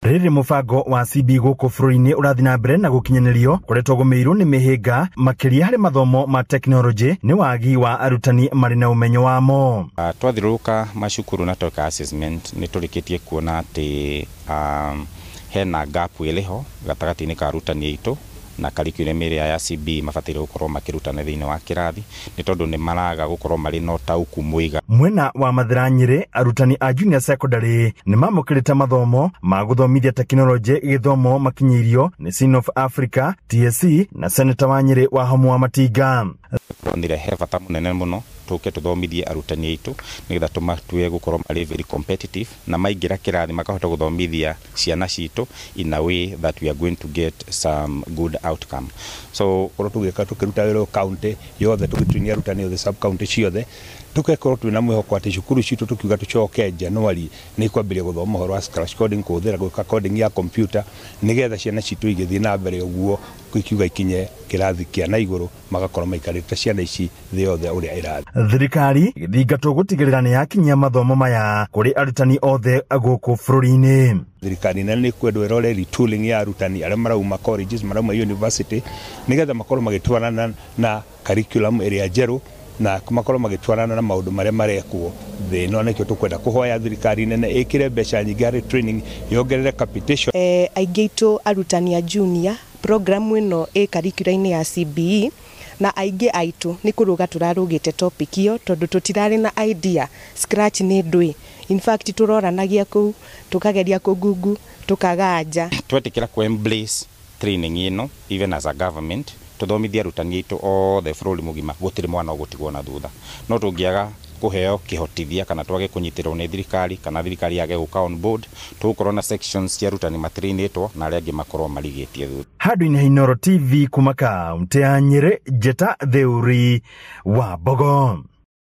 Rĩrĩ mũbango wa CB gũkũ bũrũri-inĩ ũrathiĩ na mbere na gũkinyanĩrio, koretwo gũmĩirwo nĩ mĩhĩnga makĩria harĩ mathomo ma tekinoronjĩ nĩ wagi wa arutani marĩ na ũmenyo wamo. Twathiũrũrũka macukuru na tweka assessment, nĩ tũrĩkĩtie kuona atĩ hena gap ĩrĩho gatagatĩ-inĩ ka arutani aitũ na curriculum ĩrĩa ya CB mabataire gũkorwo makĩrutana thĩinĩ wa kĩrathi, nĩ tondũ nĩ maraga gũkorwo marĩ na ũtaũku mũiga. Mwena wa Mathira Nyĩrĩ, arutani a junior secondary nĩ mamũkĩrĩte mathomo ma gũthomithia tekinoronjĩ gĩthomo makinyĩirio nĩ Sin of Africa, TSC na Seneta wa Nyĩrĩ wa Homu wa Matinga. Turonire he bata mũnene mũno tũke tũthomithie arutani aitũ nĩgetha tũmatue gũkorwo marĩ very competitive na maingĩra kĩrathi makahota gũthomithia ciana citũ in a way that we are going to get some good outcome. So korwo tũgĩka tũkĩruta wĩra county yothe, tũgĩtuinia arutani othe sub county ciothe, tũgekorwo twĩna mwĩhoko atĩ cukuru citũ tũkiuga tũcoke January nĩ kwambĩrĩria gũthoma ũhoro wa scratch coding, kũhũthĩra gwĩka coding ya computer, nĩgetha ciana citũ igĩthiĩ na mbere ũguo ikiuga ikinye kĩrathi kĩa na igũrũ, magakorwo maikarĩte ciana ici thĩ yothe ũrĩa ĩrathiĩ. Thirikari ĩgĩthingatwo gũtigĩrĩra nĩ yakinyia mathomo maya kũrĩ arutani othe gũkũ bũrũri-inĩ. Thirikari nene nĩ kwendwo ĩrore retooling ya arutani arĩa marauma colleges, marauma university, nĩgetha makorwo magĩtwarana na curriculum ĩrĩa njerũ na makorwo magĩtwarana na maũndũ marĩa marekwo thĩ ĩno. Nĩkĩo tũkwenda kũhoya thirikari nene ĩkĩre mbeca nyingĩ harĩ training, yongerere capitation. Aingĩ aitũ arutani a junior, program ĩno ĩ curriculum-inĩ ya CBE, na aingĩ aitũ nĩ kũrũga tũrarũgĩte topic ĩyo tondũ tũtirarĩ na idea scratch nĩ ndũĩ. In fact tũroranagia kũu, tũkageria kũgungu, tũkaga anja. Twetĩkĩra kũ embrace training ĩno even as a government, tũthomithie arutani aitũ othe bũrũri mũgima, gũtirĩ mwana ũgũtigwo na thutha. No tũngĩaga kũheo kĩhotithia kana twage kũnyitĩrĩrwo nĩ thirikari kana thirikari yage gũka on board, tũgũkorwo na sections cia arutani matrainĩtwo na arĩa angĩ makorwo marigĩtie thutha. Handũ-inĩ ha Inooro TV kuma kaunti ya Nyĩrĩ, Njeta Theuri wa Mbogo.